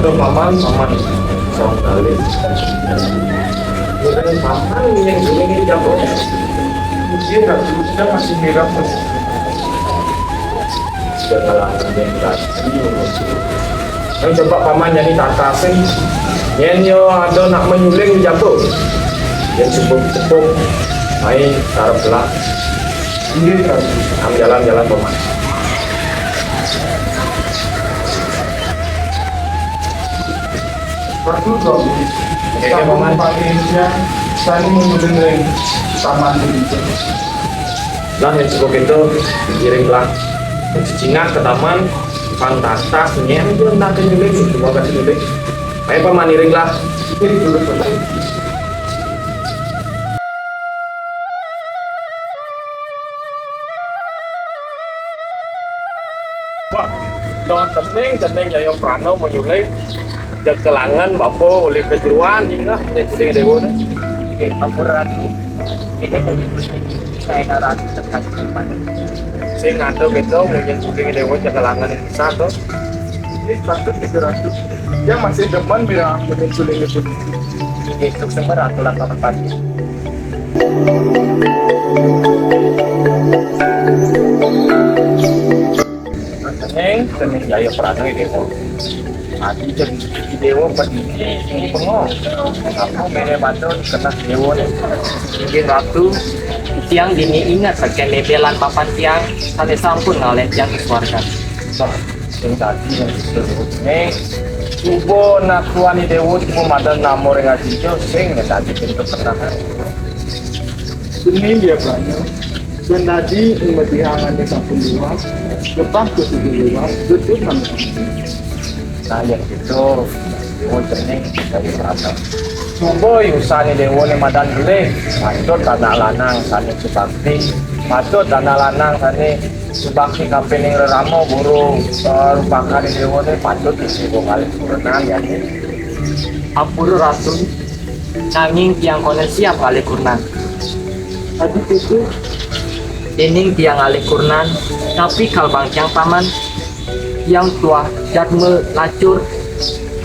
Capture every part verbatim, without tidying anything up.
Aduh, paman, paman. Salam kali. Paman yang ini jago. Mungkin aku sudah masih mirip. Sudah kalah yang berarti. Ayo coba paman jadi tatasin. Yen yo ada nak menyuling jago. Yang cukup-cukup. Ayo tarap lah. Ini kan. Am jalan-jalan paman. Perlu dong. Oke, oke, paman. Pakainya saling mengunjungi taman itu. Nah, yang cukup itu, kirimlah. Cicingah ke taman, fantastas, nyen itu nanti nyuling, semua kasih nyuling. Ayo paman, iringlah. Itu betul. Wah, dong tening, tening Jayo Prano menyuling. Jakelangan bapa oleh kejeruan, ingat, dia suling dewa ni. Okey, ampun Ratu. Ini saya nak Ratu tekan. Sing ada kita, mungkin suling dewa jakelangan yang besar tu. Ini patut kita Ratu. Dia masih demen bila aku suling itu. Okey, itu semua Ratu lah kawan pagi. Tening, tening Jayo Prano ini. Ati jadi dewa berdiri ini bengong. Aku mere batu kena dewa ni. Inggih Ratu, tiang dini ingat pakai mebelan papan tiang, sane sampun ngalen tiang ke swarga. Sah, sing tadi yang disebut ni, cuba nak tuan ni dewa, cuba madan nama orang ngaji je, sing tadi pintu pernah. Ini dia Prano. Sendadi ing medihangane sampun liwat, lepas kesusu liwat, gedut manut. Nah, yang itu, dewa cening dari rata. Coba yusane dewa ne madan gelih, patut anak lanang sane subakti, patut anak lanang sane subakti kapining rerama guru, eh, rupakane dewa ne patut isi kali kurenan ya ni. Ampura Ratu, nanging tiang konen siap ngalih kurnan. Adi itu. Dening tiang ngalih kurnan, tapi kalbang tiang paman, tiang tuah jadma lacur,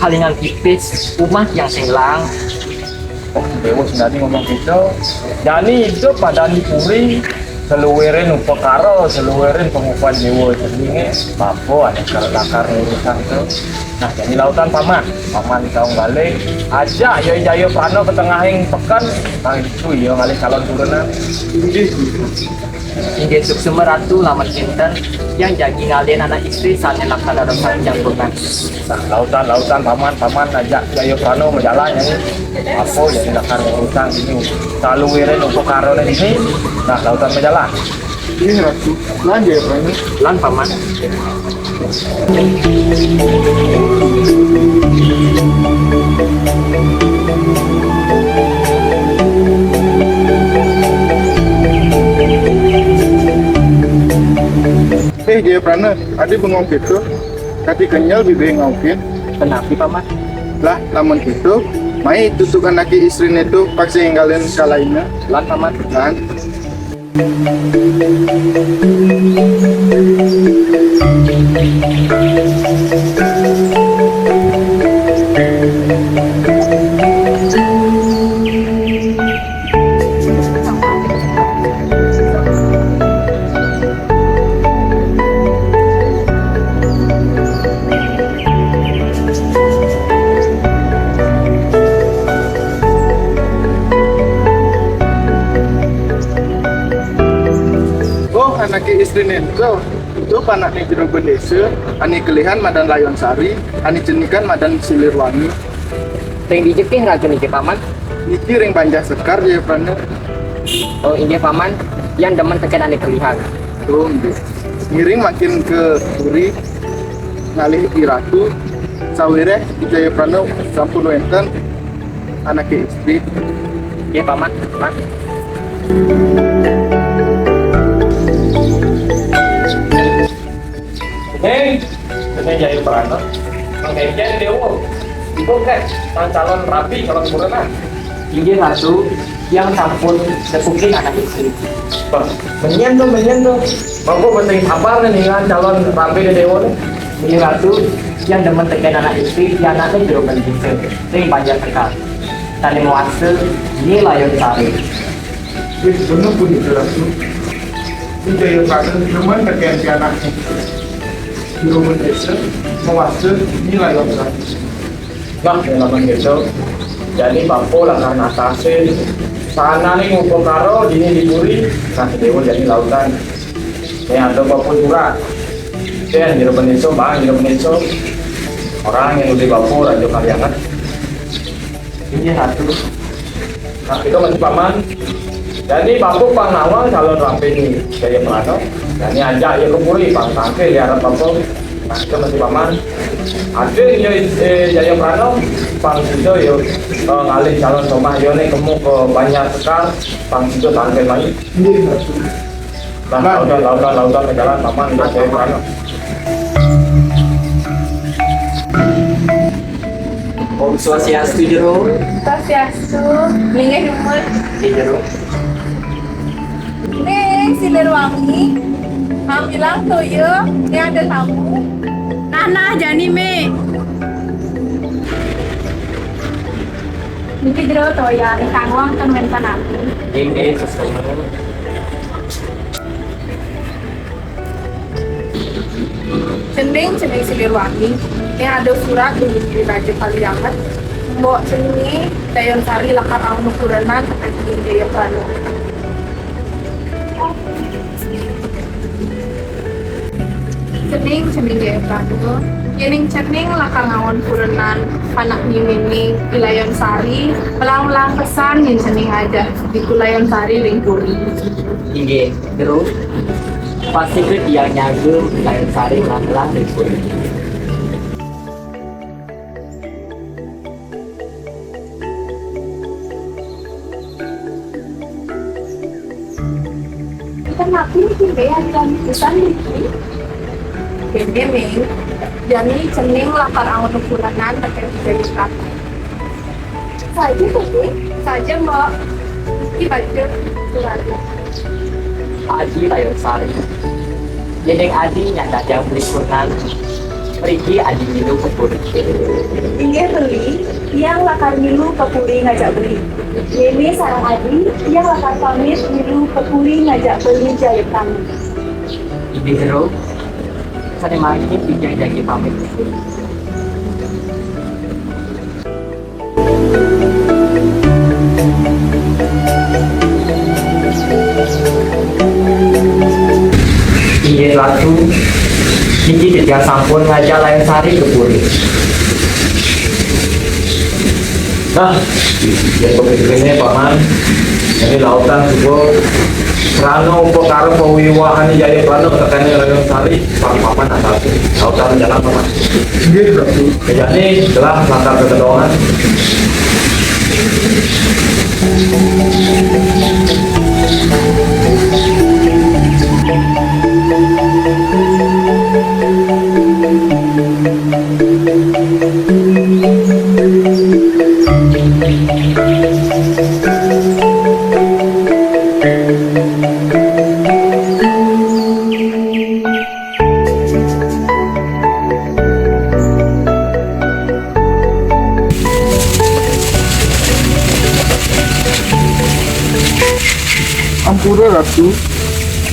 halingan pipis, umah tiang sing laang. Oh, dewa sendani ngomong gitu. Jani hidup pada di puri, seluwirin upakara, seluwirin pengukuhan dewa ceninge, bapa ada kar lakar urusan tu. Nah, jadi lautan paman, paman saung balik, ajak Yai Jayo Prano ke tengahing peken, nah itu ia ngalih calon turunan. Inggih, inggih suksma Ratu, lamun kinten yang jagi ngalihin anak istri sane laksana dosa jangkungan. Nah, lautan, lautan paman, paman ajak Jayo Prano majalan ini. Apa jadi lakar urusan ini? Saluwirin upakarane ini. Nah, lautan majalan. Inggih Ratu, lan Jayo Prano. Lan paman. Eh, Jayo Prano, adi bengong gitu. Kati kenyel bibih ngaukin. Kenapi, paman? Lah, lamun gitu, mai tutuk anake istrine tu paksa ninggalin kalaina. Lan, paman. Lan. Oh, anake istrine ento. Ento panakne jero bendesa, ane kelihan madan Layon Sari, ane cenikan madan Silir Wangi. Ring dija keh raga niki, Paman? Niki ring Banjar Sekar, Jayo Prana. Oh, inggih, Paman. Tiang demen teken ane kelihan. Oh, nggih. Ngiring mangkin ke puri, ngalih iratu, Sawiréh I Jayaprana sampun wénten anaké istri. Nggih, Paman. Paman. Hei, Déwa Jayaprana. Mangkin Déwa. Ibu kan sang calon rabi, calon kurenan. Inggih Ratu, tiang sampun nepukin anak istri. Bah, mangkin to, mangkin to. Mangko penting sabar nih dengan calon rabi Déwa nih. Inggih Ratu, tiang demen tekén anak istri, tiang anakné jero bendésa, ring Banjar Sekar. Sané mawasta, Nyi Layun Sari. Wis, bener pun itu, Ratu. I Jayaprana demen tekén pianakné. Jero bendésa, mawasta, Nyi Layun Sari. Nah, lamun gitu, jani bapa lakar natasin sahananing upakara dini di puri, nah, Déwa jani lautan. Nih ada bapa surat. Dén, jero bendésa, Bang, jero bendésa. Orang yang udah bapa, Raja Kalianget. Inggih, Ratu. Nah, itu masih Paman. Jani bapa pang nawang calon rabi Nyi Jayaprana. Jani ajak ia ka puri, pang tangkil ia arep bapa. Nah, itu masih Paman. Ada ia, eh, Jayaprana, pang sida ia, eh, ngalih calon somah ia nih kemu ka Banjar Sekar, pang sida tangkil mai. Inggih, Ratu. Nah, lautan, lautan, lautan ke jalan, Paman, Jayaprana. Om Swastiastu, Jero. Swastiastu. Linggih dumun. Nggih, Jero. Ning, Silir Wangi. Ambilang toya, ning ada tamu. Nah, nah, jani, Mé. Niki Jero toya, ning kangwang ten wénten ati. Inggih, sesama. Cening, cening Silir Wangi, ning ada surat dumun Raja Kalianget. Mbok cening, Layun Sari lakar angonin kurenan tekén Jayaprana. Cening, cening Jayaprana. Yéning cening lakar angonin kurenan anak nininé I Layun Sari, melah-melah pesan yén cening ajak Ditu Layun Sari ring puri. Inggih. Jero, pastika tiang nyaga Layun Sari melah-melah ring puri. Kita makin tinggal yang pesan niki. Dene, Ming. Jani cening lakar angonin kurenan tekén Jayaprana. Saja, Dene. Saja, Mbok. Ki baca suratnya. Adi Layun Sari. Yéning Adi nyak dadi beli kurenan, mriki Adi milu ka puri. Inggih, beli, tiang lakar milu ka puri ngajak beli. Yéné sareng Adi, tiang lakar pamit milu ka puri ngajak beli Jayaprana. Inggih, Jero. Sané mangkin titiang jagi pamit. Inggih Ratu, niki titiang sampun ngajak Layun Sari ka puri. Nah, yén begitu kéné, Paman, jani lautan suba krana upakara pawiwahané Jayaprana tekén Layun Sari, pang Paman atasi. Lautan jalan, Paman. Inggih, Ratu. Jani gelah lakar ka gedongan. Ampura Ratu,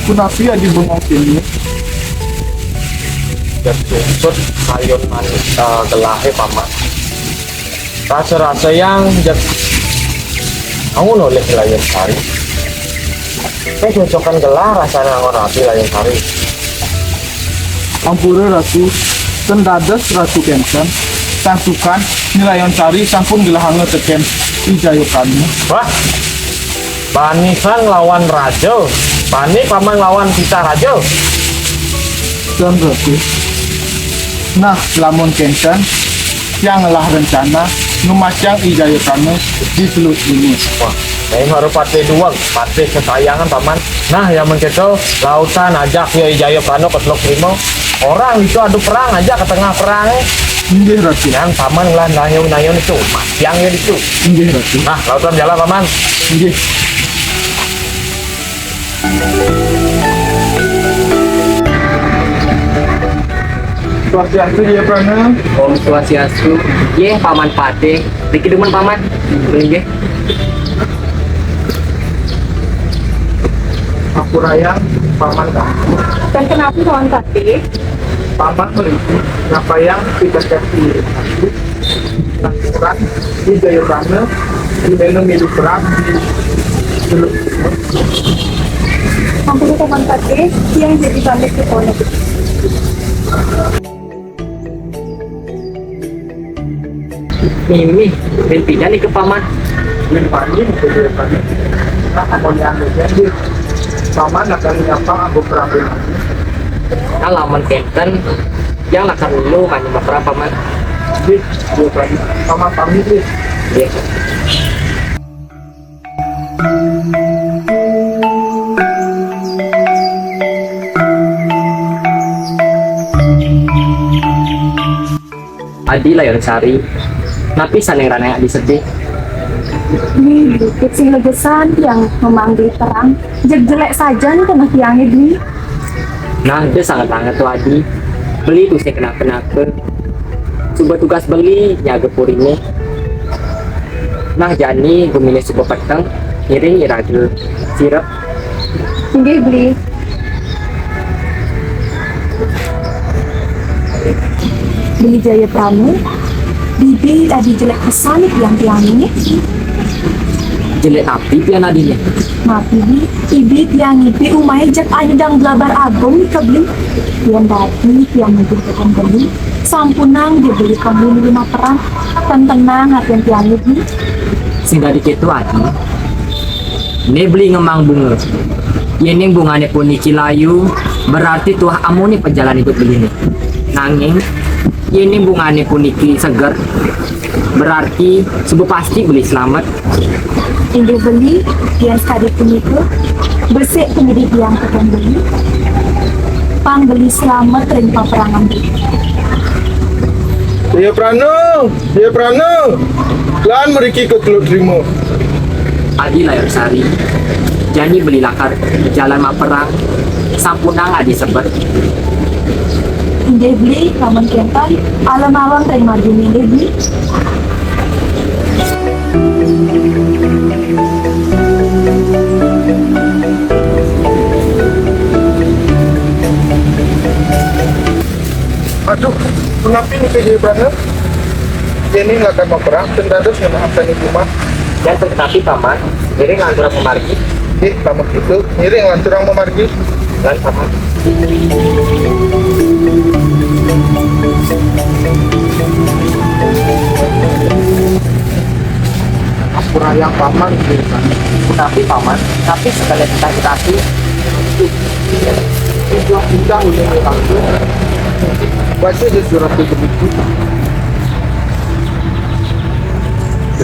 punapi Adi bengong kéné? Jani sungsut kayun manis, eh, gelahé, Paman. Rasa-rasa yang jek angon olih Layun Sari. Pé cocokan gelah rasané angon rabi Layun Sari. Ampura Ratu, ten dados Ratu kénten, santukan Nyi Layun Sari sampun gelahanga tekén I Jayaprana. Wah, bani sang lawan raja, bani Paman lawan titah raja. Ten, Ratu. Nah, lamun kénten, Tiang ngelah rencana ngematiang I Jayaprana di Teluk Lima. Wah, lain mara patih duweg, patih kesayangan, Paman. Nah, yang mengketo, lautang ajak ya I Jayaprana ke Teluk Lima. Orang itu adu perang aja ke tengah perang, eh. Inggih, Ratu. Yang Paman ngelah nayun-nayun itu, matiang ya itu. Inggih, Ratu. Nah, lautang jalan, Paman. Inggih. Swastiastu, Jayaprana. Om Swastiastu. Nggih, Paman Patih. Niki dumun, Paman. Nggih. Ampurayang, Paman. Ten kenapi, Paman Patih? Paman mriki nyampaiang pidarta Ratu Aturan, I Jayaprana, di menu milu perang di Teluk. Ampun, Paman Patih, tiang jadi pamit ke kono. Mimih, ben pidan nika, Paman. Ben wani, ben wani. Nah, amun yang janji, Paman akan nyapa anggo prabin. Nah, lamun kenten, yang lakar lulu mani maprang, Paman. Nggih, nggih, Paman. Paman pamit, nggih. Nggih. Adi Layun Sari, napi sané ngranaang Adi sedih? Dwi, bukit sing legesan tiang memanggih terang, jeg jelek sajan kena tiangé, Dwi. Nah, eda sanget-sanget to, Adi. Beli tusing kenapa-napa. Suba tugas beli nyaga puriné. Nah, jani guminé suba peteng, ngiring iraga sirep. Inggih, Beli. Beli Jayaprana, Beli adi jelek pesan tiang-tiang ini. Jelek napi pian Adi? Napi, Beli? Ibi tiang ibi umai jak anyudang blabar agung nika, Beli. Pian dadi tiang nitih tekan Beli. Sampunang dia Beli kami di rumah perang. Tan tenang hati tiang ibi. Sing dadi kéto, Adi. Né Beli ngemaang bunga. Yéning bungané puniki layu, berarti tuah amoné pajalan idup Beliné. Nanging, yéning bungané puniki seger, berarti suba pasti Beli slamet. Inggih Beli, yén sakadi punika, besik pangidih tiang tekén Beli. Pang Beli slamet ring paperangan Beli. Jayaprana, Jayaprana, lan mriki ka Teluk Trima. Adi Layun Sari, jani Beli lakar jalan maperang, sampunang Adi sebet. Inggih Beli, lamun kénten, alon-alon ring marginé, inggih Beli. Aduh, punapi nika Jayaprana? Yéning lakar maperang, ten dados ngenah absen ibu mah. Yan ten kenapi, Paman, ngiring lanturang mamargi. Nggih, lamun kitu, ngiring lanturang mamargi. Lan, Paman. Ampurayang Paman, Jayaprana. Punapi, Paman, napi sekalian titah-titahé? Titah-titah uling iraga. Baca ja surat itu.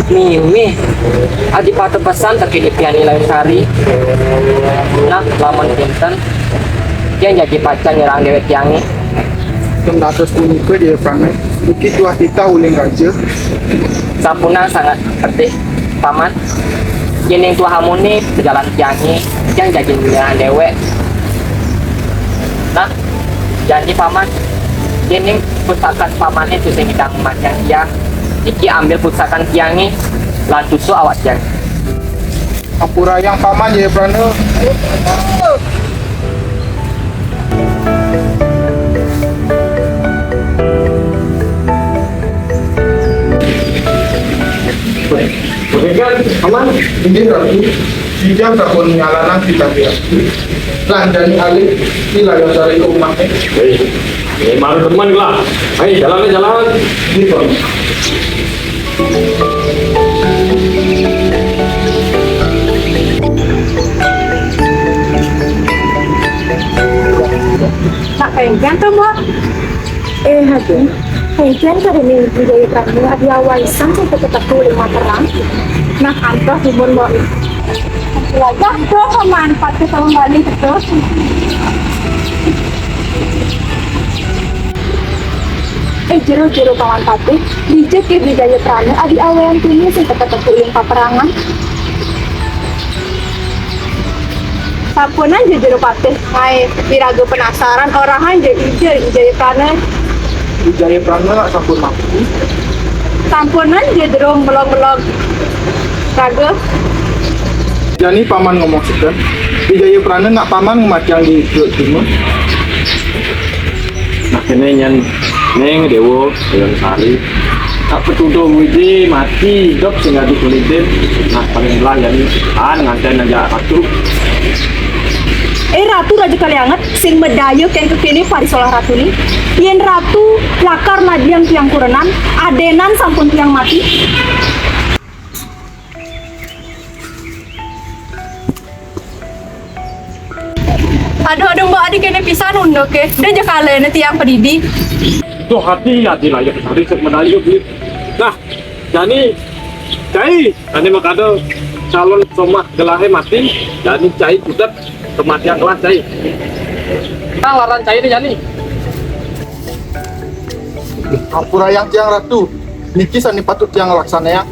Mimih, Adi patut pesan tekén Adi Layun Sari. Nah, lamun kénten, tiang jagi pacang nyerang déwék tiangé. Ten dados punika, Jayaprana. Niki tuah titah uling raja. Sampunang sanget pedih, Paman. Yéning tuah amoné pajalan tiangé, tiang jagi nyerang déwék. Nah, jani Paman, yéning pusakan Pamané tusing nyidang matiang tiang, niki ambil pusakan tiangé, lan tusuk awak tiang. Ampurayang Paman, Jayaprana. Bagagan, Paman. Inggih, Ratu. Titiang sampun nyalanang titah Ratu. Lan jani alih, I Layun Sari ka umahé. Hei, hei, mara demen lah. Hei, jalan, jalan. Inggih, Paman. Nak penggan to, Mbok? Eh, hati. Mungkin kali ini Jaya Prana adi awaisan sing tetep teka ulih maperang. Nah, antos dumun mau. Wajah tuh manfaat kita kembali terus. Eh, jero-jero Paman Patih, dija ké Jaya Prana adi awaisan tuni sing tetep teka ulih paperangan. Sampunang ja jero patih, ngaé iraga penasaran, orahan ja ija, Jaya Prana. Jaya Prana sampun mati. Sampunang ja jero melog-melog raga. Jani paman ngomong seken, Jaya Prana nak paman ngematiang di Jero Timur. Nah, kéné nyén Néng Déwa, Déwa Sari. Tak petuduh widi mati, hidup sing adi kulitin. Nah, paling belah jani, ah, ngantén aja ratu. Eh, Ratu Raja Kalianget, sing madaya kén kekéné parisolah ratu ni. Yén ratu lakar nadéang tiang kurenan, adénan sampun tiang mati. Aduh, aduh, Mbok, adi kéné pisan unduké. Da ja kaléna tiang padidi. Duh, ati, ati layuk tadi sing madaya, Bli. Nah, jani, cai, jani makada calon somah gelahé mati, jani cai kudet kematian gelah, cai. Nah, laran cai né jani. Ampurayang tiang, Ratu. Niki sané patut tiang laksanayang.